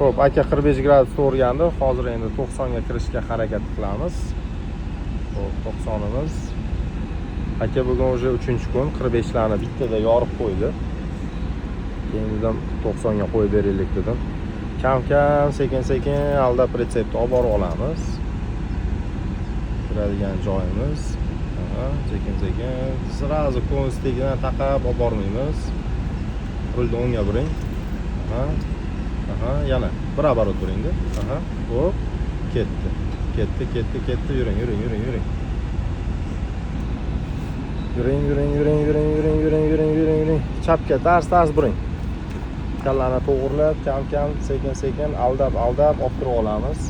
Xo'p, aka, 45 gradus to'g'rigandi. Hozir endi 90 ga kirishga harakat qilamiz. Xo'p, 90imiz. Aka bugun уже 3-kun 45 larni bittada yorib qo'ydi. Keyin dedim, 90 ga qo'yib beraylik dedim. Kam-kam, sekin-sekin aldab pritsepni olib borib olamiz. Kiradigan joyimiz. Aha, sekin-sekin, сразу konus tagidan taqab olib bormaymiz. Rulni o'ngga buring. Aha. Aha, yana bir оборот buringda. Aha, xo'p, ketdi. Ketdi, ketdi, ketdi. Yuring, yuring, yuring, yuring. Yuring, yuring, yuring, yuring, yuring, yuring, yuring, yuring, yuring. Chapga tars-tars buring. Kallani to'g'irlab, kam-kam, sekin-sekin aldab, aldab olib kirib olamiz.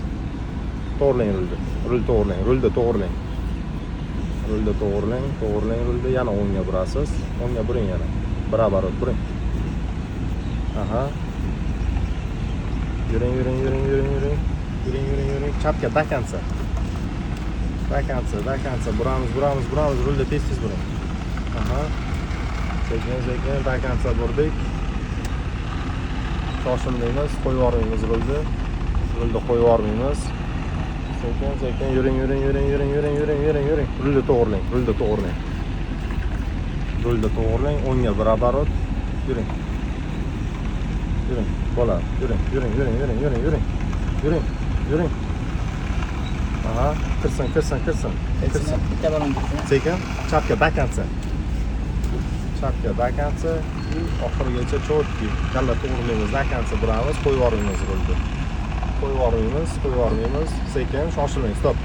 To'g'rilang rulni. Rul to'g'rilang, rulni to'g'rilang. Rulni to'g'rilang, to'g'rilang rulni, yana o'ngga burasiz. O'ngga buring yana. Bir оборот buring. Aha. Yuring, yuring, yuring, yuring, yuring. Yuring, yuring, yuring. Chapga до конца. До конца, до конца. Buramiz, buramiz, buramiz. Rulni tez-tez buring. Aha. Sekin, sekin до конца burdik. Shoshilmaymiz, qo'yib yubormaymiz rulni. Rulni qo'yib yubormaymiz. Sekin, sekin yuring, yuring, yuring, yuring, yuring, yuring, yuring, yuring. Rulni to'g'rilang, rulni to'g'rilang. Rulni to'g'rilang, o'ngga bir оборот. Yuring. Yuring, bo'ladi. Yuring, yuring, yuring, yuring, yuring, yuring. Yuring, yuring. Aha, kirsin, kirsin, kirsin. Kirsin. Bitta balon kirsin. Sekin chapga до конца. Chapga до конца и oxirigacha четкий. Kalla to'g'rilaymiz, до конца buramiz, qo'yib yubormaymiz rulni. Qo'yib yubormaymiz, qo'yib yubormaymiz. Sekin, shoshilmang, стоп.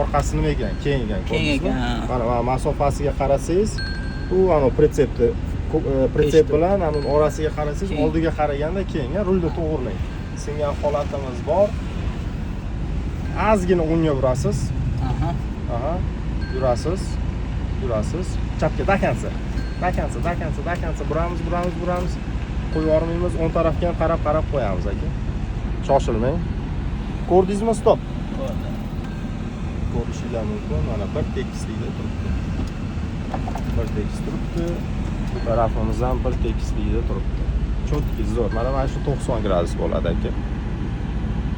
Orqasi nima ekan? Keng ekan, Keng ko'rdingizmi? ekan, ha. Mana masofasiga qarasangiz, u ana pritsepni, pritsep Eshitdim. bilan ana orasiga qarasangiz, Keng. oldiga qaraganda keng, a, rulni to'g'rilang. Singan holatimiz bor. Ozgina o'ngga burasiz. Aha. Aha. Yurasiz. Yurasiz. Chapga до конца. До конца, до конца, до конца buramiz, buramiz, buramiz. Qo'yib yubormaymiz, o'ng tarafga ham qarab qarab qo'yamiz, aka. Shoshilmang. Ko'rdingizmi? Стоп. Ko'rdim. Ko'rishinglar mumkin. Mana bir tekislikda turibdi. Bir tekis turibdi. Bu tarafimiz ham bir tekislikda turibdi. Четкий, zo'r. Mana shu 90 gradus bo'ladi, aka.